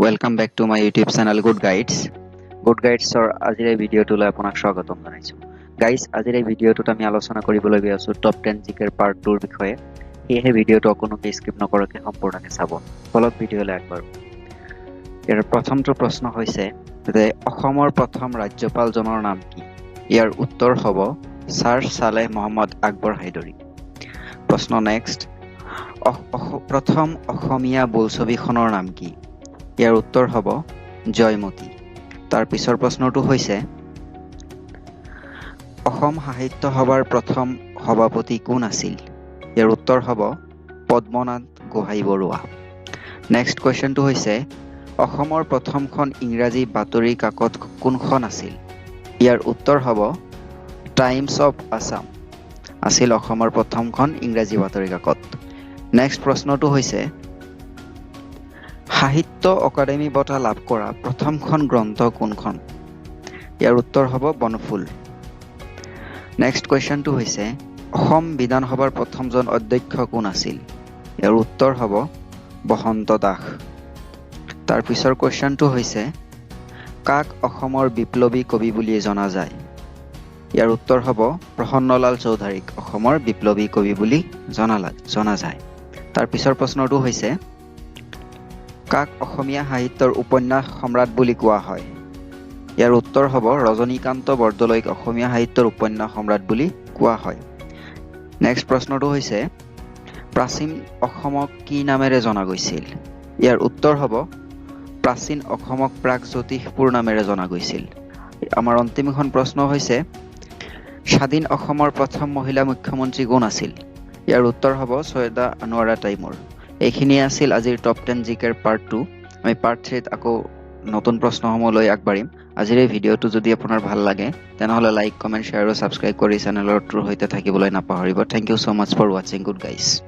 Welcome back to my YouTube channel Good Guides. Good গাইডছৰ আজিৰ এই ভিডিঅ'টোলৈ আপোনাক স্বাগতম জনাইছোঁ। গাইজ, আজিৰ এই ভিডিঅ'টোত আমি আলোচনা কৰিবলৈ গৈ আছোঁ টপ 10 জিকেৰ পাৰ্ট 2ৰ বিষয়ে। সেয়েহে ভিডিঅ'টো অকণোকে স্কিপ নকৰাকৈ সম্পূৰ্ণকৈ চাব। বলক, ভিডিঅ'লৈ আগবাঢ়ো। ইয়াৰ প্ৰথমটো প্ৰশ্ন হৈছে যে অসমৰ প্ৰথম ৰাজ্যপালজনৰ নাম কি? ইয়াৰ উত্তৰ হ'ব ছাৰ চালেহ মহম্মদ আকবৰ হায়দৰী। প্ৰশ্ন নেক্সট, প্ৰথম অসমীয়া বোলছবিখনৰ নাম কি? ইয়াৰ উত্তৰ হ'ব জয়মতী। তাৰ পিছৰ প্ৰশ্নটো হৈছে অসম সাহিত্য সভাৰ প্ৰথম সভাপতি কোন আছিল? ইয়াৰ উত্তৰ হ'ব পদ্মনাথ গোহাঁই বৰুৱা। নেক্সট কুৱেশ্যনটো হৈছে অসমৰ প্ৰথমখন ইংৰাজী বাতৰি কাকত কোনখন আছিল? ইয়াৰ উত্তৰ হ'ব টাইমছ অফ আছাম আছিল অসমৰ প্ৰথমখন ইংৰাজী বাতৰি কাকত। নেক্সট প্ৰশ্নটো হৈছে সাহিত্য অকাডেমি বঁটা লাভ কৰা প্ৰথমখন গ্ৰন্থ কোনখন? ইয়াৰ উত্তৰ হ'ব বনফুল। নেক্সট কুৱেশ্যনটো হৈছে অসম বিধানসভাৰ প্ৰথমজন অধ্যক্ষ কোন আছিল? ইয়াৰ উত্তৰ হ'ব বসন্ত দাস। তাৰ পিছৰ কুৱেশ্যনটো হৈছে কাক অসমৰ বিপ্লৱী কবি বুলি জনা যায়? ইয়াৰ উত্তৰ হ'ব প্ৰসন্নলাল চৌধাৰীক অসমৰ বিপ্লৱী কবি বুলি জনা যায়। তাৰ পিছৰ প্ৰশ্নটো হৈছে কাক অসমীয়া সাহিত্যৰ উপন্যাস সম্ৰাট বুলি কোৱা হয়? ইয়াৰ উত্তৰ হ'ব ৰজনীকান্ত বৰদলৈক অসমীয়া সাহিত্যৰ উপন্যাস সম্ৰাট বুলি কোৱা হয়। নেক্সট প্ৰশ্নটো হৈছে প্ৰাচীন অসমক কি নামেৰে জনা গৈছিল? ইয়াৰ উত্তৰ হ'ব প্ৰাচীন অসমক প্ৰাগজ্যোতিষপুৰ নামেৰে জনা গৈছিল। আমাৰ অন্তিমখন প্ৰশ্ন হৈছে স্বাধীন অসমৰ প্ৰথম মহিলা মুখ্যমন্ত্ৰী কোন আছিল? ইয়াৰ উত্তৰ হ'ব চৈয়দা আনোৱাৰা টাইমুৰ। এইখিনিয়ে আছিল আজিৰ টপ 10 জিকেৰ পাৰ্ট 2। আমি পাৰ্ট 3ত আকৌ নতুন প্ৰশ্নসমূহ লৈ আগবাঢ়িম। আজিৰ এই ভিডিঅ'টো যদি আপোনাৰ ভাল লাগে, তেনেহ'লে লাইক, কমেণ্ট, শ্বেয়াৰ আৰু ছাবস্ক্ৰাইব কৰি চেনেলটোৰ সৈতে থাকিবলৈ নাপাহৰিব। Thank you so much for watching, good guys.